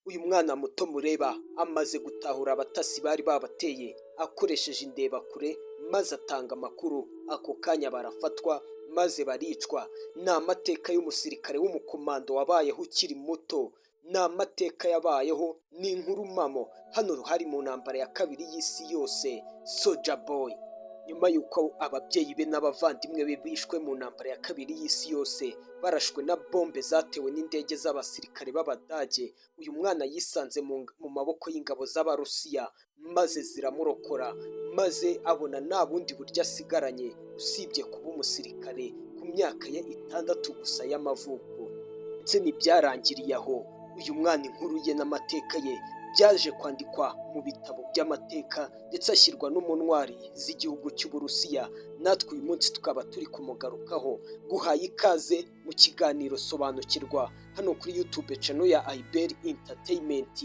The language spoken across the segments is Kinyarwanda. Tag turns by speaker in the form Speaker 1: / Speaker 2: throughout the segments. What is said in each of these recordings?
Speaker 1: Uyu mwana muto mureba amaze gutahura abatasi bari babateye akoresheje indebakure, maze atanga amakuru. Ako kanya barafatwa maze baricwa. Ni amateka y'umusirikare w'umukomando wabayeho ukiri muto, ni amateka yabayeho, ni inkuru mpamo. Hano hari mu ntambara ya kabiri y'isi yose. Soldier Boy, nyuma y'uko ababyeyi be n'abavandimwe be bishwe mu ntambara ya kabiri y'isi yose barashwe na bombe zatewe n'indege z'abasirikare b'Abadage, uyu mwana yisanze mu maboko y'ingabo z'Abarusiya maze ziramurokora, maze abona nta bundi buryo asigaranye usibye kuba umusirikare ku myaka ye 6 gusa y'amavuko. Ndetse ntibyarangiriye aho. Uyu mwana, inkuru ye n'amateka ye byaje kwandikwa mu bitabo by'amateka, ndetse ashyirwa no mu ntwari z'igihugu cy'Uburusiya. Natwe uyu munsi tukaba turi kumugarukaho. Guhaye ikaze mu kiganiro Sobanukirwa hano kuri YouTube channel ya Ayiberi Entertainment.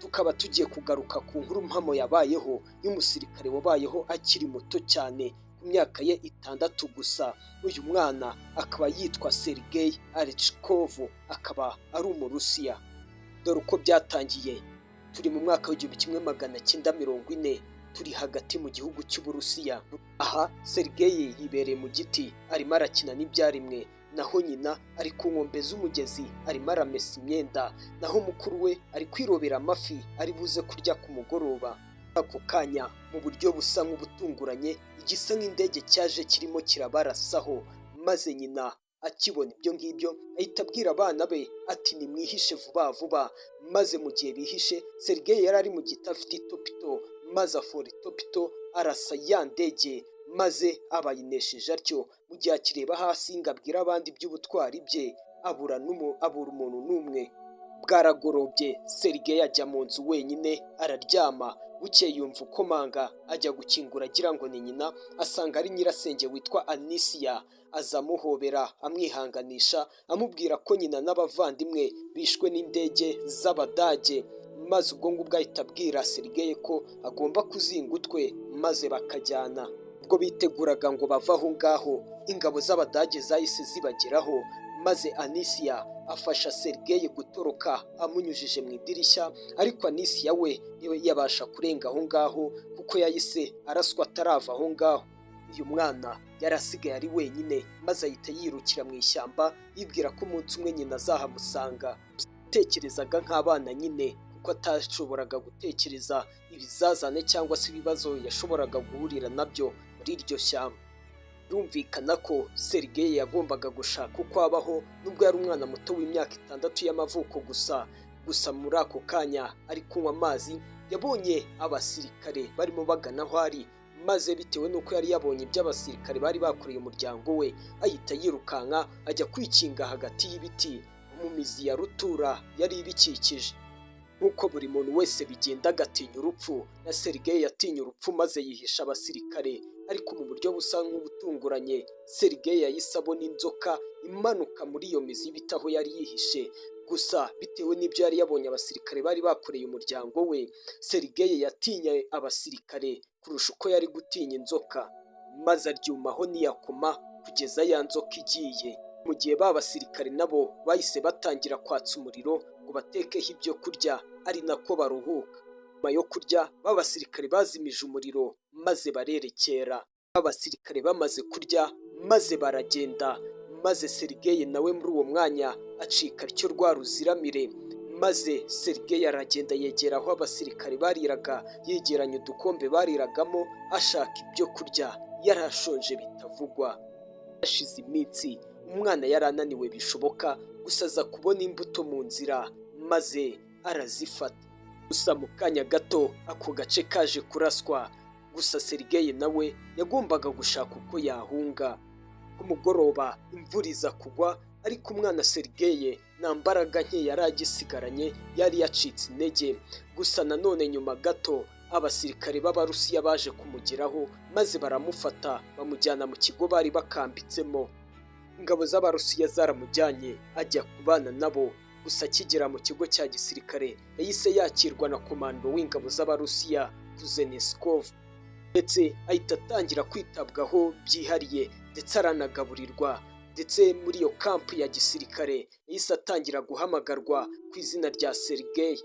Speaker 1: Tukaba tugiye kugaruka ku nkuru mpamo yabayeho y'umusirikare wabayeho akiri muto cyane, ku myaka ye 6 gusa. Uyu mwana akaba yitwa Sergei Aleshkov, akaba ari Umurusiya. Dore uko byatangiye. Turi mu mwaka w'1940, turi hagati mu gihugu cy'Uburusiya. Aha Sergei yibereye mu giti, arimo arakina n'ibyaremwe, naho nyina ari ku nkombe z'umugezi arimo aramesa imyenda, naho mukuru we ari kwirobera amafi ari buze kurya ku mugoroba. Ako kanya, mu buryo busa nk'ubutunguranye, igisa nk'indege cyaje kirimo kirabarasaho, maze nyina akibona ibyo ngibyo ahita abwira abana be ati: "Nimwihishe vuba vuba." Maze mu gihe bihishe, Sergei yari ari mu giti afite itopito, maze afora itopito arasa ya ndege, maze abayinesheje atyo. Mu gihe akireba hasi ngo abwire abandi iby'ubutwari bye, abura umuntu n'umwe. Bwaragorobye, Sergei ajya mu nzu wenyine araryama. Bukeye yumva ukomanga, ajya gukingura agira ngo ni nyina, asanga ari nyirasenge witwa Anisiya. Aza amuhobera, amwihanganisha, amubwira ko nyina n'abavandimwe bishwe n'indege z'Abadage. Maze ubwo ngubwo ahita abwira Sergei ko agomba kuzinga utwe maze bakajyana. Ubwo biteguraga ngo bave aho ngaho, ingabo z'Abadage zahise zibageraho, maze Anisiya afasha Sergei gutoroka amunyujije mu idirishya. Ariko Anisiya we niwe yabasha kurenga aho ngaho, kuko yahise araswa atarava aho ngaho. Uyu mwana yari asigaye ari wenyine, maze ahita yirukira mu ishyamba, yibwira ko umunsi umwe nyina azahamusanga. Yatekerezaga nk'abana nyine, kuko atashoboraga gutekereza ibizazane cyangwa se ibibazo yashoboraga guhurira nabyo muri iryo shyamba. Birumvikana ko Sergei yagombaga gushaka uko abaho, nubwo yari umwana muto w'imyaka 6 y'amavuko gusa. Gusa muri ako kanya ari kunywa amazi, yabonye abasirikare barimo bagana aho ari, maze bitewe n'uko yari yabonye ibyo abasirikare bari bakoreye umuryango we, ahita yirukanka ajya kwikinga hagati y'ibiti mu mizi ya rutura yari ibikikije. Nk'uko buri muntu wese bigenda agatinya urupfu, na Sergei yatinye urupfu maze yihisha abasirikare. Ariko mu buryo busa nk'ubutunguranye, Sergei yahise abona inzoka imanuka muri iyo mizi y'ibiti aho yari yihishe. Gusa bitewe n'ibyo yari yabonye abasirikare bari bakoreye umuryango we, Sergei yatinye abasirikare kurusha uko yari gutinya inzoka, maze aryumaho ntiyakoma kugeza ya nzoka igiye. Mu gihe ba basirikare nabo bahise batangira kwatsa umuriro ngo batekeho ibyo kurya, ari nako baruhuka. Nyuma yo kurya, ba basirikare bazimije umuriro maze barerekera. Ba basirikare bamaze kurya maze baragenda, maze Sergei nawe muri uwo mwanya acika atyo rwa ruziramire. Maze Sergei aragenda yegera aho abasirikare bariraga, yegeranya udukombe bariragamo, ashaka ibyo kurya. Yarashonje bitavugwa. Hashize iminsi, umwana yari ananiwe bishoboka, gusa aza kubona imbuto mu nzira maze arazifata. Gusa mu kanya gato ako gace kaje kuraswa. Gusa Sergei nawe yagombaga gushaka uko yahunga. Ku mugoroba imvura iza kugwa, ariko umwana Sergei nta mbaraga nke yari agisigaranye, yari yacitse intege. Gusa nanone nyuma gato abasirikare b'Abarusiya baje kumugeraho, maze baramufata bamujyana mu kigo bari bakambitsemo. Ingabo z'Abarusiya zaramujyanye ajya kubana nabo. Gusa akigera mu kigo cya gisirikare, yahise yakirwa na komando w'ingabo z'Abarusiya Kuznetsov, ndetse ahita atangira kwitabwaho byihariye, ndetse aranagaburirwa. Ndetse muri iyo kampu ya gisirikare yahise atangira guhamagarwa ku izina rya Sergei.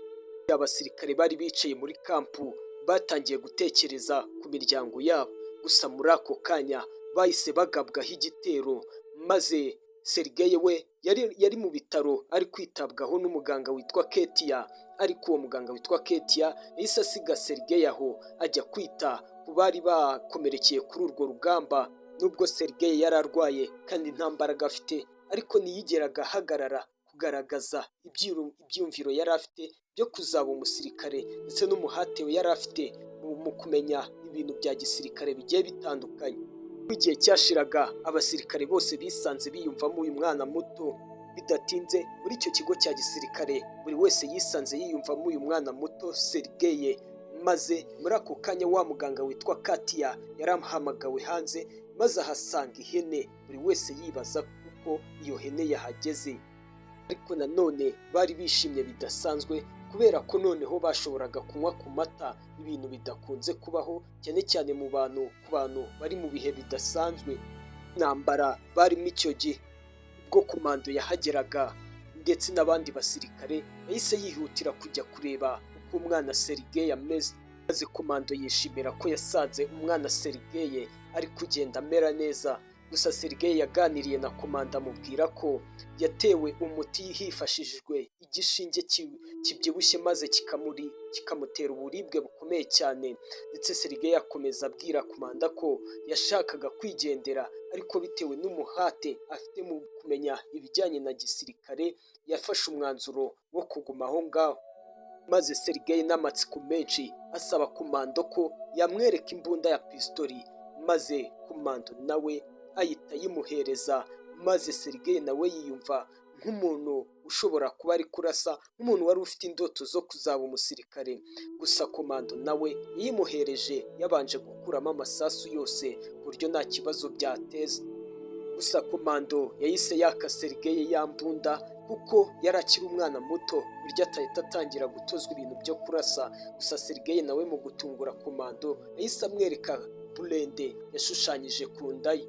Speaker 1: Abasirikare bari bicaye muri kampu batangiye gutekereza ku miryango yabo. Gusa muri ako kanya bahise bagabwaho igitero, maze Sergei we yari mu bitaro ari kwitabwaho n'umuganga witwa Ketia. Ariko uwo muganga witwa Ketia yahise asiga Sergei aho, ajya kwita ku bari bakomerekeye kuri urwo rugamba. Nubwo Sergei yari arwaye kandi nta mbaraga afite, ariko ntiyigeraga ahagarara kugaragaza ibyiyumviro yari afite byo kuzaba umusirikare, ndetse n'umuhate we yari afite mu kumenya ibintu bya gisirikare bigiye bitandukanye. Uko igihe cyashiraga, abasirikare bose bisanze biyumvamo uyu mwana muto. Bidatinze, muri icyo kigo cya gisirikare buri wese yisanze yiyumvamo uyu mwana muto Sergei. Maze muri ako kanya wa muganga witwa Katia yarahamagawe hanze, maze ahasanga ihene. Buri wese yibaza uko iyo hene yahageze, ariko nanone bari bishimye bidasanzwe kubera ko noneho bashoboraga kunywa ku mata, ibintu bidakunze kubaho cyane cyane mu bantu ku bantu bari mu bihe bidasanzwe, intambara barimo icyo gihe. Ubwo komando yahageraga ndetse n'abandi basirikare, yahise yihutira kujya kureba uko umwana Sergei ameze, maze komando yishimira ko yasanze umwana Sergei ari kugenda amera neza. Gusa Sergei yaganiriye na komando, amubwira ko yatewe umuti hifashishijwe igishinge kibyibushye, maze kikamutera uburibwe bukomeye cyane. Ndetse Sergei akomeza abwira komanda ko yashakaga kwigendera, ariko bitewe n'umuhate afite mu kumenya ibijyanye na gisirikare yafashe umwanzuro wo kuguma aho ngaho. Maze Sergei n'amatsiko menshi asaba komando ko yamwereka imbunda ya pistori, maze komando nawe ahita ayimuhereza. Maze Sergei nawe yiyumva nk'umuntu ushobora kuba ari kurasa, nk'umuntu wari ufite indoto zo kuzaba umusirikare. Gusa komando nawe yayimuhereje yabanje gukuramo amasasu yose ku buryo nta kibazo byateza. Gusa komando yahise yaka Sergei ya mbunda, kuko yari akiri umwana muto, buryo atahita atangira gutozwa ibintu byo kurasa. Gusa Sergei nawe mu gutungura komando yahise amwereka burende yashushanyije ku nda ye,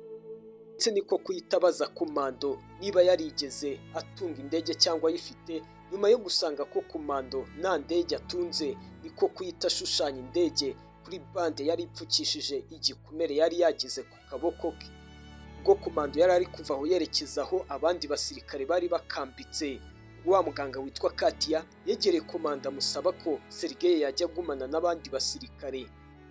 Speaker 1: ndetse niko kuhita abaza komando niba yarigeze atunga indege cyangwa ayifite. Nyuma yo gusanga ko komando nta ndege atunze, niko kuhita ashushanya indege kuri bande yari ipfukishije igikomere yari yagize ku kaboko ke. Ubwo komando yari ari kuva aho yerekeza aho abandi basirikare bari bakambitse, wa muganga witwa Katia yegereye komando amusaba ko Sergei yajya agumana n'abandi basirikare.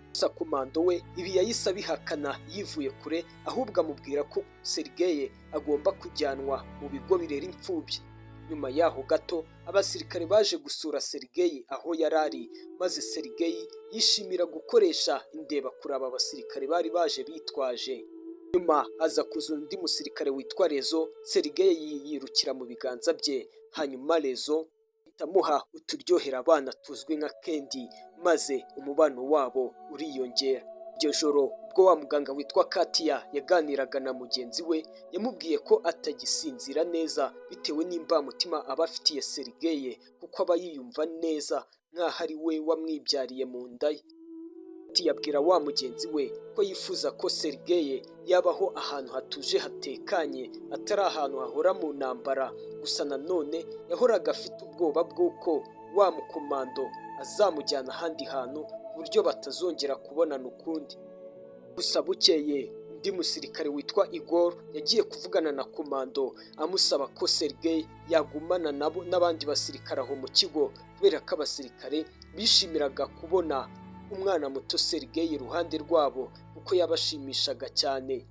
Speaker 1: Gusa komando we ibi yahise abihakana yivuye kure, ahubwo amubwira ko Sergei agomba kujyanwa mu bigo birera imfubyi. Nyuma yaho gato abasirikare baje gusura Sergei aho yari ari, maze Sergei yishimira gukoresha indebakure aba basirikare bari baje bitwaje. Nyuma haza kuza undi musirikare witwa Rezo, Sergei yirukira mu biganza bye, hanyuma Rezo ahita amuha uturyohera abana tuzwi nka candy, maze umubano wabo uriyongera. Iryo joro ubwo wa muganga witwa Katia yaganiraga na mugenzi we, yamubwiye ko atagisinzira neza bitewe n'imbamutima aba afitiye Sergei, kuko aba yiyumva neza nk'aho ari we wamwibyariye mu nda ye. Yabwira wa mugenzi we ko yifuza ko Sergei yabaho ahantu hatuje hatekanye, atari ahantu hahora mu ntambara. Gusa nanone yahoraga afite ubwoba bw'uko wa mukomando azamujyana ahandi hantu ku buryo batazongera kubonana ukundi. Gusa bukeye undi musirikare witwa Igor yagiye kuvugana na komando, amusaba ko Sergei yagumana nabo n'abandi basirikare aho mu kigo, kubera ko abasirikare bishimiraga kubona umwana muto Sergei iruhande rwabo, kuko yabashimishaga cyane.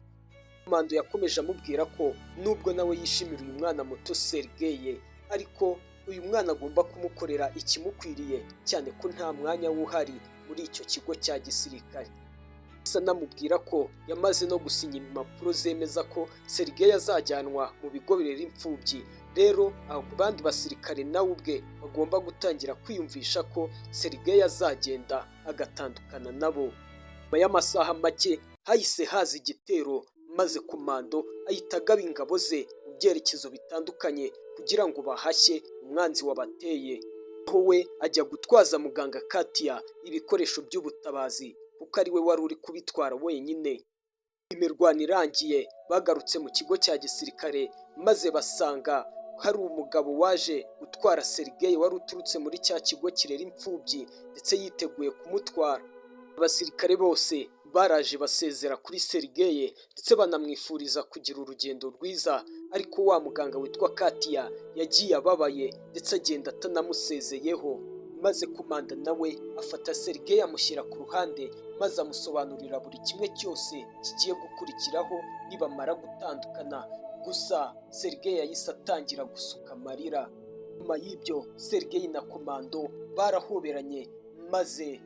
Speaker 1: Komando yakomeje amubwira ko nubwo nawe yishimira uyu mwana muto Sergei, ariko uyu mwana agomba kumukorera ikimukwiriye, cyane ko nta mwanya we uhari muri icyo kigo cya gisirikare. Gusa anamubwira ko yamaze no gusinya impapuro zemeza ko Sergei azajyanwa mu bigo birera imfubyi. Rero abandi basirikare nawe ubwe bagomba gutangira kwiyumvisha ko Sergei azagenda agatandukana nabo. Nyuma y'amasaha make hahise haza igitero, maze komando ahita agaba ingabo ze mu byerekezo bitandukanye kugira ngo bahashye umwanzi wabateye. Aho we ajya gutwaza muganga Katia ibikoresho by'ubutabazi, kuko ari we wari uri kubitwara wenyine. Imirwano irangiye, bagarutse mu kigo cya gisirikare, maze basanga hari umugabo waje gutwara Sergei wari uturutse muri cya kigo kirera imfubyi, ndetse yiteguye kumutwara. Abasirikare bose baraje basezera kuri Sergei, ndetse banamwifuriza kugira urugendo rwiza, ariko wa muganga witwa Katia yagiye ababaye, ndetse agenda atanamusezeyeho. Maze komanda nawe afata Sergei amushyira ku ruhande, maze amusobanurira buri kimwe cyose kigiye gukurikiraho nibamara gutandukana. Gusa Sergei yahise atangira gusuka amarira. Nyuma y'ibyo, Sergei na komando barahoberanye, maze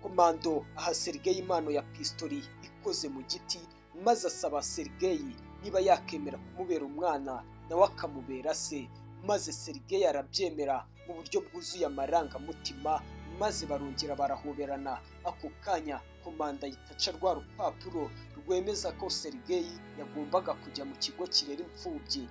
Speaker 1: komando aha Sergei impano ya pistori ikoze mu giti, maze asaba Sergei niba yakemera kumubera umwana nawe akamubera se, maze Sergei arabyemera mu buryo bwuzuye amarangamutima, maze barongera barahoberana. Ako kanya komanda ahita aca rwa rupapuro rwemeza ko Sergei yagombaga kujya mu kigo kirera imfubyi.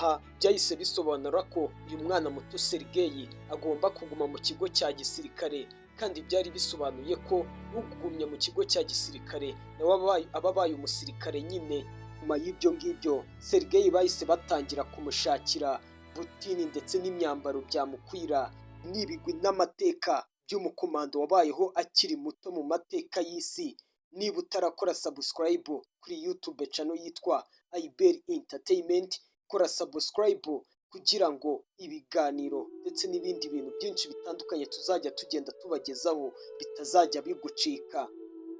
Speaker 1: Aha byahise bisobanura ko uyu mwana muto Sergei agomba kuguma mu kigo cya gisirikare, kandi byari bisobanuye ko ugumye mu kigo cya gisirikare nawe aba abaye umusirikare nyine. Nyuma y'ibyo ngibyo, Sergei bahise batangira kumushakira butini ndetse n'imyambaro byamukwira. N'ibigwi n'amateka by'umukomando wabayeho akiri muto mu mateka y'isi. Niba utarakora subscribe kuri YouTube channel yitwa Ayiberi Entertainment, kora subscribe kugira ngo ibiganiro ndetse n'ibindi bintu byinshi bitandukanye tuzajya tugenda tubagezaho bitazajya bigucika.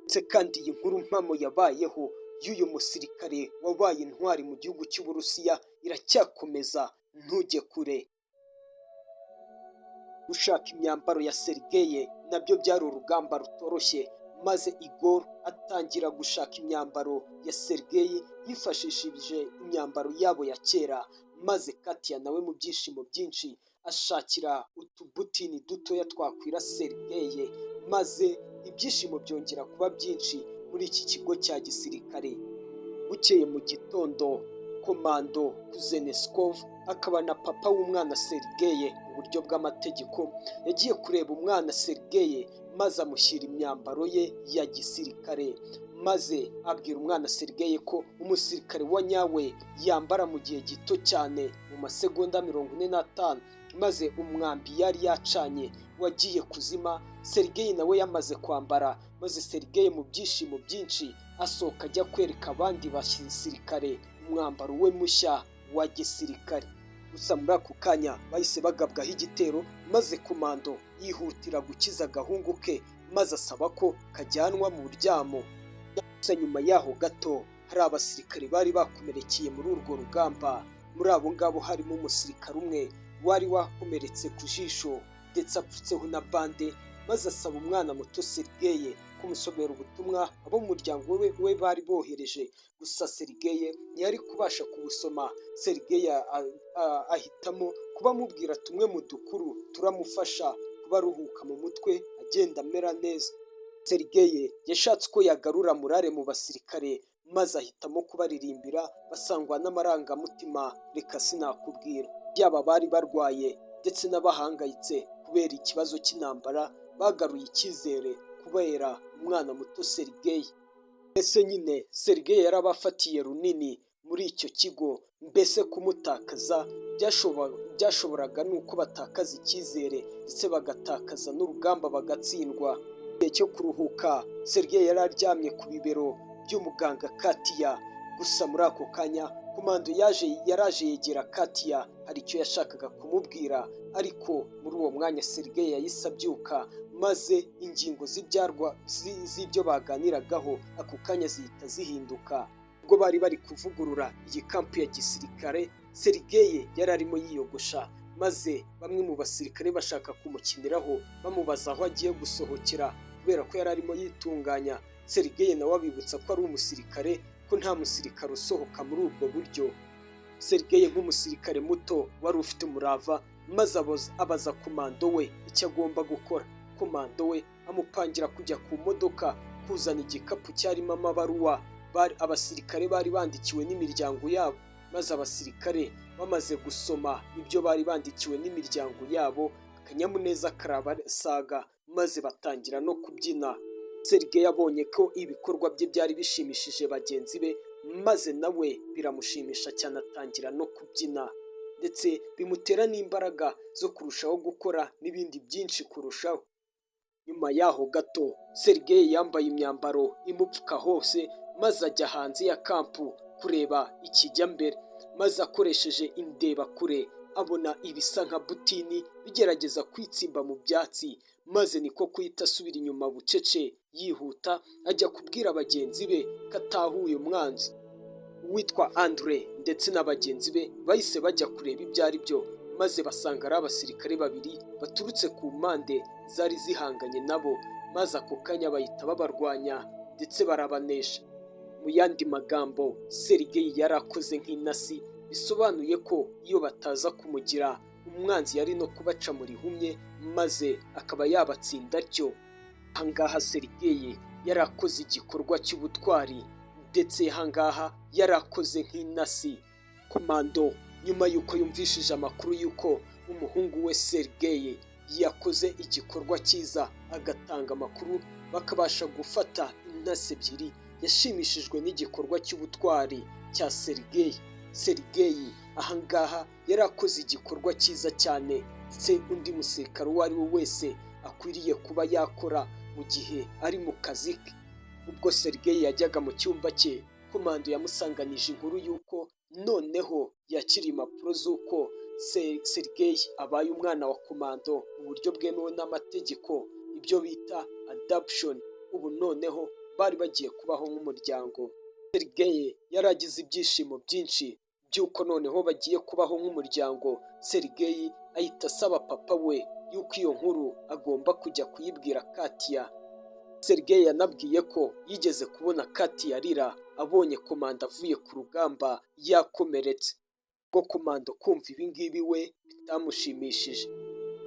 Speaker 1: Ndetse kandi iyi nkuru mpamo yabayeho y'uyu musirikare wabaye intwari mu gihugu cy'Uburusiya iracyakomeza, ntujye kure. Gushaka imyambaro ya Sergei nabyo byari urugamba rutoroshye, maze Igor atangira gushaka imyambaro ya Sergei yifashishije imyambaro yabo ya kera, maze Katia nawe mu byishimo byinshi ashakira utubutini dutoya twakwira Sergei, maze ibyishimo byongera kuba byinshi muri iki kigo cya gisirikare. Bukeye mu gitondo, komando Kuznetsov akaba na papa w'umwana Sergei mu buryo bw'amategeko yagiye kureba umwana Sergei, maze amushyira imyambaro ye ya gisirikare, maze abwira umwana Sergei ko umusirikare wa nyawe yambara mu gihe gito cyane, mu masegonda 45, maze umwambi yari yacanye wagiye kuzima Sergei nawe yamaze kwambara. Maze Sergei mu byishimo byinshi asohoka ajya kwereka abandi basirikare umwambaro we mushya wa gisirikare. Gusa muri ako kanya bahise bagabwaho igitero, maze komando yihutira gukiza agahungu ke, maze asaba ko kajyanwa mu buryamo. Gusa nyuma yaho gato hari abasirikare bari bakomerekeye muri urwo rugamba. Muri abo ngabo harimo umusirikare umwe wari wakomeretse ku jisho ndetse apfutseho na bande, maze asaba umwana muto Sergei kumusomera ubutumwa abo mu muryango we bari bohereje. Gusa Sergei ntiyari kubasha kubusoma. Sergei ahitamo kuba amubwira tumwe mu dukuru turamufasha kuba aruhuka mu mutwe, agenda amera neza. Sergei yashatse uko yagarura morale mu basirikare, maze ahitamo kubaririmbira, basangwa n'amarangamutima reka sinakubwira. Yaba bari barwaye ndetse n'abahangayitse kubera ikibazo cy'intambara bagaruye icyizere kubera umwana muto Sergei. Mbese nyine Sergei yarabafatiye runini muri icyo kigo, mbese kumutakaza byashoboraga nuko batakaza icyizere ndetse bagatakaza n'urugamba bagatsindwa. Igihe cyo kuruhuka, Sergei yari aryamye ku bibero by'umuganga Katia. Gusa muri ako kanya komando yaje yaraje yegera Katia, hari icyo yashakaga kumubwira, ariko muri uwo mwanya Sergei yahise abyuka, maze ingingo z'ibyarwa z'ibyo baganiragaho ako kanya zihita zihinduka. Ubwo bari bari kuvugurura iyi kampu ya gisirikare, Sergei yari arimo yiyogosha, maze bamwe mu basirikare bashaka kumukiniraho bamubaza aho agiye gusohokera kubera ko yari arimo yitunganya. Sergei nawe abibutsa ko ari umusirikare, ko nta musirikare usohoka muri ubwo buryo. Sergei nk'umusirikare muto wari ufite umurava, maze abaza komando we icyo agomba gukora. Komando we amupangira kujya ku modoka kuzana igikapu cyarimo amabaruwa bari abasirikare bari bandikiwe n'imiryango yabo, maze abasirikare bamaze gusoma ibyo bari bandikiwe n'imiryango yabo, akanyamuneza karabasaga, maze batangira no kubyina. Sergei yabonye ko ibikorwa bye byari bishimishije bagenzi be, maze nawe biramushimisha cyane, atangira no kubyina, ndetse bimutera n'imbaraga zo kurushaho gukora n'ibindi byinshi kurushaho. Nyuma yaho gato, Sergei yambaye imyambaro imupfuka hose, maze ajya hanze ya kampu kureba ikijya mbere, maze akoresheje indebakure abona ibisa nka butini bigerageza kwitsimba mu byatsi, maze niko guhita asubira inyuma bucece, yihuta ajya kubwira bagenzi be ko atahuye umwanzi. Uwitwa Andre ndetse na bagenzi be bahise bajya kureba ibyo ari byo, maze basanga ari abasirikare babiri baturutse ku mpande zari zihanganye nabo, maze ako kanya bahita babarwanya ndetse barabanesha. Mu yandi magambo, Sergei yari akoze nk'intasi, bisobanuye ko iyo bataza kumugira umwanzi yari no kubaca mu rihumye, maze akaba yabatsinda atyo. Ahangaha Sergei yari akoze igikorwa cy'ubutwari, ndetse ahangaha yari akoze nk'intasi. Komando, nyuma y'uko yumvishije amakuru y'uko umuhungu we Sergei yakoze igikorwa cyiza, agatanga amakuru bakabasha gufata intasi ebyiri, yashimishijwe n'igikorwa cy'ubutwari cya Sergei. Sergei ahangaha yari akoze igikorwa cyiza cyane, ndetse undi musirikare uwo ari we wese akwiriye kuba yakora mu gihe ari mu kazi ke. Ubwo Sergei yajyaga mu cyumba cye, komando yamusanganije inkuru y'uko noneho yakiriye impapuro z'uko Sergei abaye umwana wa komando mu buryo bwemewe n'amategeko, ibyo bita adoption. Ubu noneho bari bagiye kubaho nk'umuryango. Sergei yari agize ibyishimo byinshi by'uko noneho bagiye kubaho nk'umuryango. Sergei ahita asaba papa we yuko iyo nkuru agomba kujya kuyibwira Katia. Sergei yanabwiye ko yigeze kubona Katia arira abonye komanda avuye ku rugamba yakomeretse. Ubwo komando kumva ibi ngibi we bitamushimishije.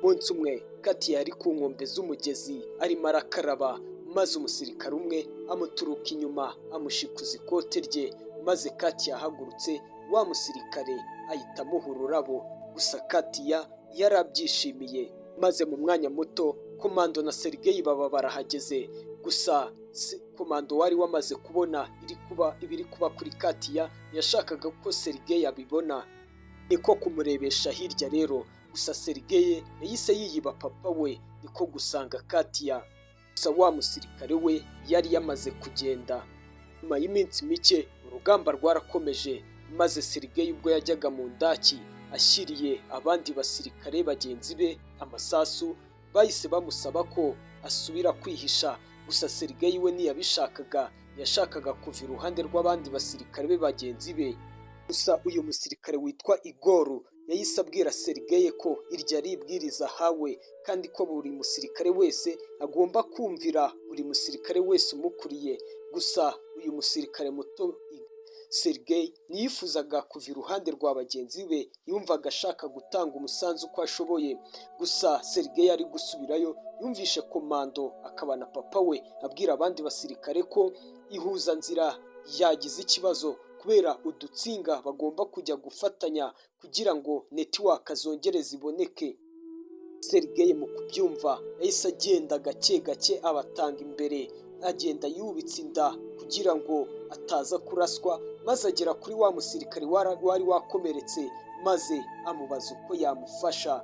Speaker 1: Umunsi umwe Katia yari ku nkombe z'umugezi arimo arakaraba, maze umusirikare umwe amuturuka inyuma amushikuza ikote rye, maze Katia ahagurutse, wa musirikare ahita amuha ururabo. Gusa Katia yari abyishimiye, maze mu mwanya muto komando na Sergei baba barahageze. Gusa komando wari wamaze kubona iri kuba ibiri kuba kuri Katia yashakaga ko Sergei abibona, niko kumurebesha hirya rero. Gusa Sergei yahise yiyiba papa we, niko gusanga Katia. Gusa wa musirikare we yari yamaze kugenda. Nyuma y'iminsi mike urugamba rwarakomeje, maze Sergei ubwo yajyaga mu ndaki ashyiriye abandi basirikare bagenzi be amasasu, bahise bamusaba ko asubira kwihisha. Gusa Sergei we ntiyabishakaga, yashakaga kuva iruhande rw'abandi basirikare be bagenzi be. Gusa uyu musirikare witwa Igor yahise abwira Sergei ko iryo ari ibwiriza ahawe, kandi ko buri musirikare wese agomba kumvira buri musirikare wese umukuriye. Gusa uyu musirikare muto Sergei ntiyifuzaga kuva iruhande rwa bagenzi be, yumvaga ashaka gutanga umusanzu uko ashoboye. Gusa Sergei ari gusubirayo, yumvishe komando akaba na papa we abwira abandi basirikare ko ihuzanzira yagize ikibazo kubera udutsinga bagomba kujya gufatanya kugira ngo network zongere ziboneke. Sergei mu kubyumva yahise agenda gake gake abatanga imbere, agenda yubitse inda kugira ngo ataza kuraswa, maze agera kuri wa musirikare wari wakomeretse, maze amubaza uko yamufasha.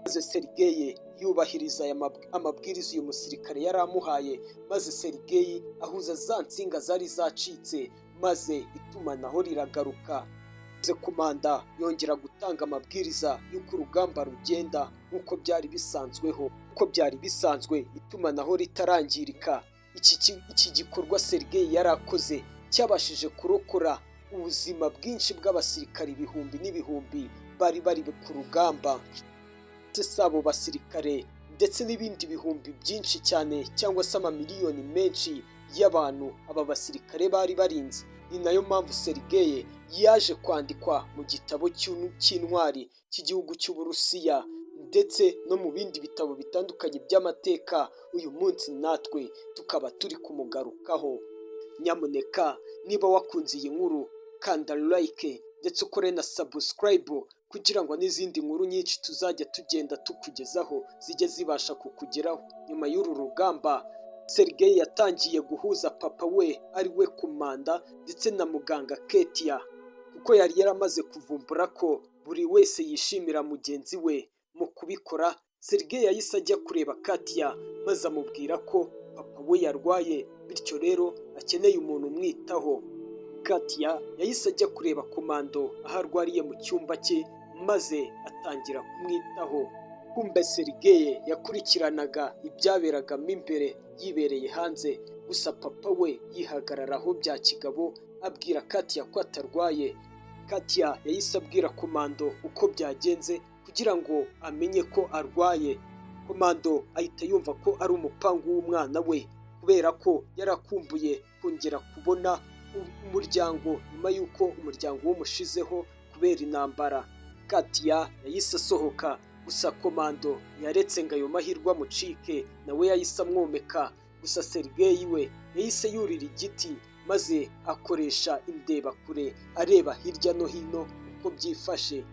Speaker 1: Maze Sergei yubahiriza aya amabwiriza uyu musirikare yari amuhaye, maze Sergei ahuza za nsinga zari zacitse, maze itumanaho riragaruka. Maze komanda yongera gutanga amabwiriza y'uko urugamba rugenda nk'uko byari bisanzweho, uko byari bisanzwe itumanaho ritarangirika. Iki gikorwa Sergei yari akoze cyabashije kurokora ubuzima bwinshi bw'abasirikare ibihumbi n'ibihumbi bari bari ku rugamba. Ndetse si abo basirikare, ndetse n'ibindi bihumbi byinshi cyane cyangwa se amamiliyoni menshi y'abantu aba basirikare bari barinze. Ni nayo mpamvu Sergei yaje kwandikwa mu gitabo cy'intwari cy'igihugu cy'Uburusiya, ndetse no mu bindi bitabo bitandukanye by'amateka. Uyu munsi natwe tukaba turi kumugarukaho. Nyamuneka niba wakunze iyi nkuru, kanda like ndetse ukore na subscribe kugira ngo n'izindi nkuru nyinshi tuzajya tugenda tukugezaho zijye zibasha kukugeraho. Nyuma y'uru rugamba Sergei yatangiye guhuza papa we, ari we Komanda, ndetse na muganga Ketia, kuko yari yaramaze kuvumbura ko buri wese yishimira mugenzi we. Mu kubikora, Sergei yahise ajya kureba Katia maze amubwira ko papa we yarwaye, bityo rero akeneye umuntu umwitaho. Katia yahise ajya kureba Komando aho arwariye mu cyumba cye, maze atangira kumwitaho. Kumbe Sergei yakurikiranaga ibyaberagamo imbere yibereye hanze. Gusa papa we yihagararaho bya kigabo, abwira Katia ko atarwaye. Katia yahise abwira Komando uko byagenze kugira ngo amenye ko arwaye. Komando ahita yumva ko ari umupangu w'umwana we, kubera ko yarakumbuye kongera kubona umuryango nyuma y'uko umuryango wumushizeho kubera intambara. Katia yahise asohoka, gusa Komando ntiyaretse ngo ayo mahirwe amucike, nawe yahise amwomeka. Gusa Sergei we yahise yurira igiti maze akoresha indebakure areba hirya no hino uko byifashe,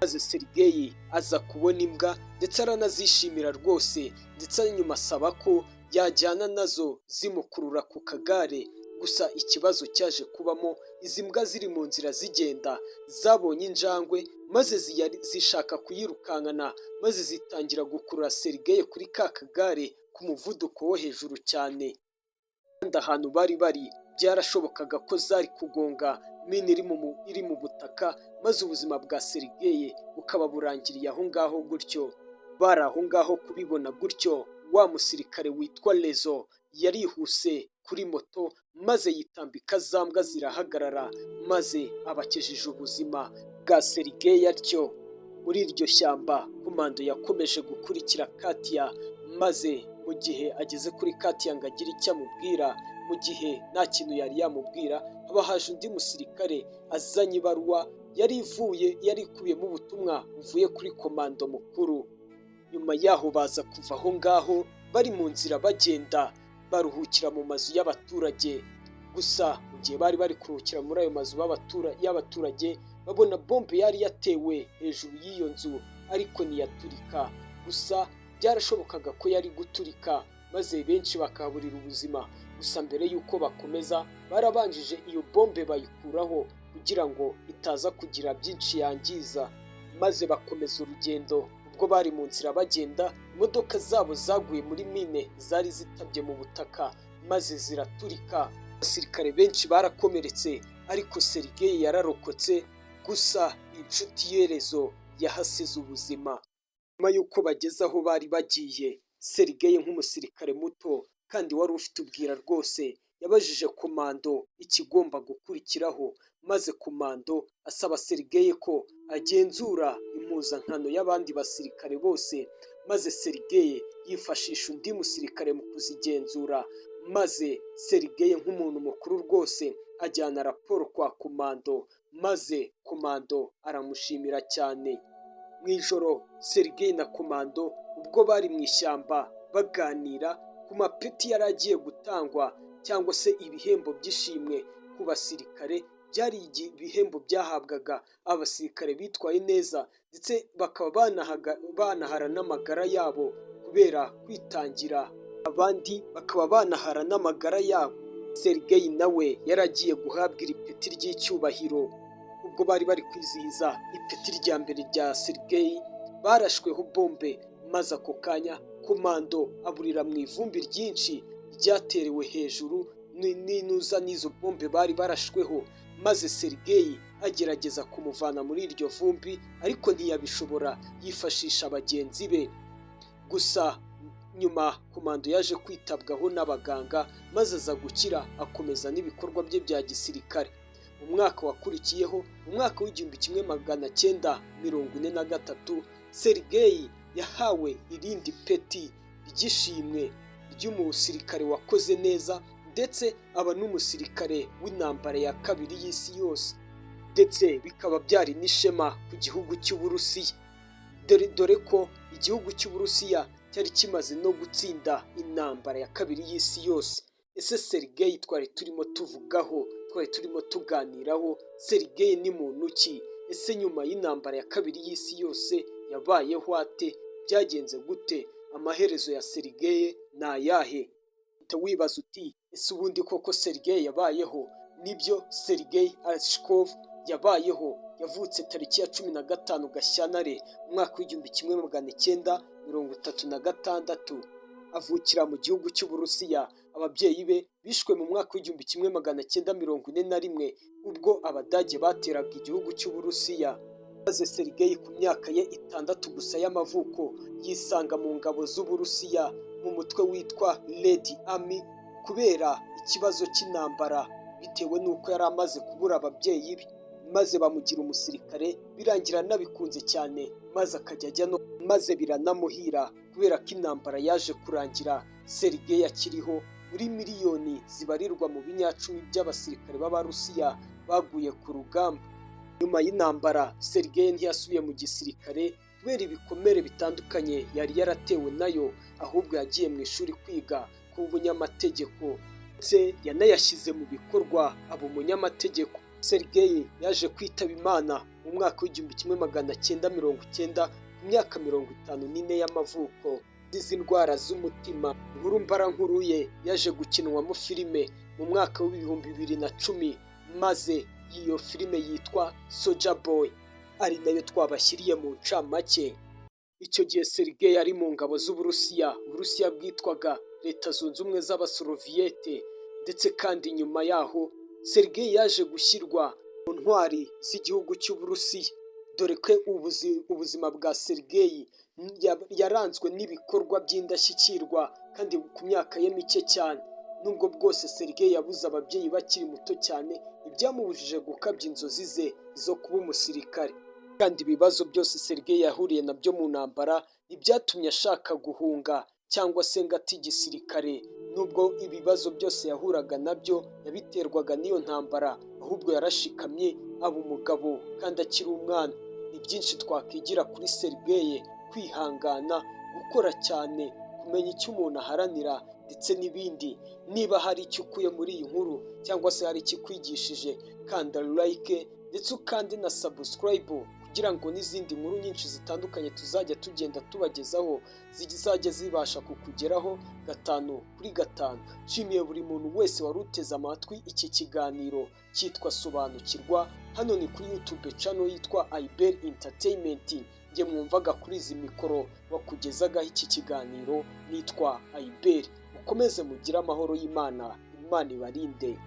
Speaker 1: maze Sergei aza kubona imbwa ndetse aranazishimira rwose, ndetse nyuma asaba ko yajyana nazo zimukurura ku kagare. Gusa ikibazo cyaje kubamo, izi mbwa ziri mu nzira zigenda zabonye injangwe maze zishaka kuyirukankana, maze zitangira gukurura Sergei kuri ka kagare ku muvuduko wo hejuru cyane, kandi ahantu bari bari byarashobokaga ko zari kugonga mine iri mu butaka, maze ubuzima bwa Sergei bukaba burangiriye aho ngaho gutyo. Bari aho ngaho kubibona gutyo, wa musirikare witwa Lezo yarihuse kuri moto maze yitambika za mbwa zirahagarara, maze abakijije ubuzima bwa Sergei atyo. Muri iryo shyamba, Komando yakomeje gukurikira Katia, maze mu gihe ageze kuri Katia ngo agire icyo amubwira, mu gihe nta kintu yari yamubwira, haba haje undi musirikare azanye ibaruwa yari ikubiyemo ubutumwa buvuye kuri Komando mukuru. Nyuma yaho baza kuva aho ngaho, bari mu nzira bagenda baruhukira mu mazu y'abaturage. Gusa mu gihe bari bari kuruhukira muri ayo mazu y'abaturage, babona bombe yari yatewe hejuru y'iyo nzu, ariko ntiyaturika. Gusa byarashobokaga ko yari guturika maze benshi bakahaburira ubuzima. Gusa mbere y'uko bakomeza, barabanjije iyo bombe bayikuraho kugira ngo itaza kugira byinshi yangiza, maze bakomeza urugendo. Ubwo bari mu nzira bagenda, imodoka zabo zaguye muri mine zari zitabye mu butaka maze ziraturika. Abasirikare benshi barakomeretse, ariko Sergei yararokotse. Gusa inshuti yerezo yahasize ubuzima. Nyuma y'uko bageze aho bari bagiye, Sergei nk'umusirikare muto kandi wari ufite ubwira rwose, yabajije Komando ikigomba gukurikiraho, maze Komando asaba Sergei ko agenzura impuzankano y'abandi basirikare bose, maze Sergei yifashisha undi musirikare mu kuzigenzura. Maze Sergei nk'umuntu mukuru rwose ajyana raporo kwa Komando, maze Komando aramushimira cyane. Mu ijoro, Sergei na Komando ubwo bari mu ishyamba baganira ku mapeti yari agiye gutangwa, cyangwa se ibihembo by'ishimwe ku basirikare, byari ibihembo byahabwaga abasirikare bitwaye neza, ndetse bakaba banahara n'amagara yabo kubera kwitangira abandi, bakaba banahara n'amagara yabo. Sergei nawe yari agiye guhabwa iri peti ry'icyubahiro. Ubwo bari bari kwizihiza ipeti rya mbere rya Sergei, barashweho bombe, maze ako kanya Komando aburira mu ivumbi ryinshi ryaterewe hejuru n'inuza n'izo bombe bari barashweho, maze Sergei agerageza kumuvana muri iryo vumbi, ariko ntiyabishobora, yifashisha bagenzi be. Gusa nyuma Komando yaje kwitabwaho n'abaganga maze aza gukira, akomeza n'ibikorwa bye bya gisirikare. Mu mwaka wakurikiyeho, mu mwaka w'1943, Sergei yahawe irindi peti ry'ishimwe ry'umusirikare wakoze neza, ndetse aba n'umusirikare w'intambara ya kabiri y'isi yose, ndetse bikaba byari n'ishema ku gihugu cy'Uburusiya, dore ko igihugu cy'Uburusiya cyari kimaze no gutsinda intambara ya kabiri y'isi yose. Ese Sergei twari turimo tuvugaho, twari turimo tuganiraho, Sergei ni muntu ki? Ese nyuma y'intambara ya kabiri y'isi yose yabayeho ate? Byagenze gute? Amaherezo ya Sergei ni ayahe? Wahita wibaza uti: "Ese ubundi koko Sergei yabayeho?" Nibyo, Sergei Aleshkov yabayeho. Yavutse tariki ya 15 Gashyantare mu mwaka w'1936, avukira mu gihugu cy'Uburusiya. Ababyeyi be bishwe mu mwaka w'1941 ubwo Abadage bateraga igihugu cy'Uburusiya, maze Sergei ku myaka ye 6 gusa y'amavuko yisanga mu ngabo z'Uburusiya mu mutwe witwa Red Army kubera ikibazo cy'intambara, bitewe n'uko yari amaze kubura ababyeyi be, maze bamugira umusirikare, birangira anabikunze cyane, maze akajya ajya no maze biranamuhira kubera ko intambara yaje kurangira Sergei akiriho muri miliyoni zibarirwa mu binyacumi by'abasirikare b'Abarusiya baguye ku rugamba. Nyuma y'intambara, Sergei ntiyasubiye mu gisirikare kubera ibikomere bitandukanye yari yaratewe nayo, ahubwo yagiye mu ishuri kwiga kuba umunyamategeko, ndetse yanayashyize mu bikorwa aba umunyamategeko. Sergei yaje kwitaba Imana mu mwaka w'1990 ku myaka 54 y'amavuko, azize indwara z'umutima. Inkuru mbarankuru ye yaje gukinwamo filime mu mwaka w'2010, maze iyo filime yitwa Soldier Boy, ari nayo twabashyiriye mu ncamake. Icyo gihe Sergei yari mu ngabo z'Uburusiya, Uburusiya bwitwaga Leta Zunze Ubumwe z'Abasoroviyete. Ndetse kandi nyuma yaho Sergei yaje gushyirwa mu ntwari z'igihugu cy'Uburusiya, dore ko ubuzima bwa Sergei yaranzwe n'ibikorwa by'indashyikirwa kandi ku myaka ye mike cyane. Nubwo bwose Sergei yabuze ababyeyi bakiri muto cyane, ntibyamubujije gukabya inzozi ze zo kuba umusirikare. Kandi ibibazo byose Sergei yahuriye nabyo mu ntambara ntibyatumye ashaka guhunga cyangwa se ngo ate igisirikare. Nubwo ibibazo byose yahuraga nabyo yabiterwaga n'iyo ntambara, ahubwo yarashikamye aba umugabo kandi akiri umwana. Ni byinshi twakwigira kuri Sergei: kwihangana, gukora cyane, kumenya icyo umuntu aharanira ndetse n'ibindi. Niba hari icyo ukuye muri iyi nkuru cyangwa se hari icyo ikwigishije, kanda like ndetse ukande na subscribe kugira ngo n'izindi nkuru nyinshi zitandukanye tuzajya tugenda tubagezaho zizajya zibasha kukugeraho gatanu kuri gatanu. Nshimiye buri muntu wese wari uteze amatwi iki kiganiro cyitwa Sobanukirwa. Hano ni kuri YouTube channel yitwa Ayiberi Entertainment. Njye mwumvaga kuri izi mikoro wakugezagaho iki kiganiro nitwa Ayiberi. Mukomeze mugire amahoro y'Imana, Imana ibarinde.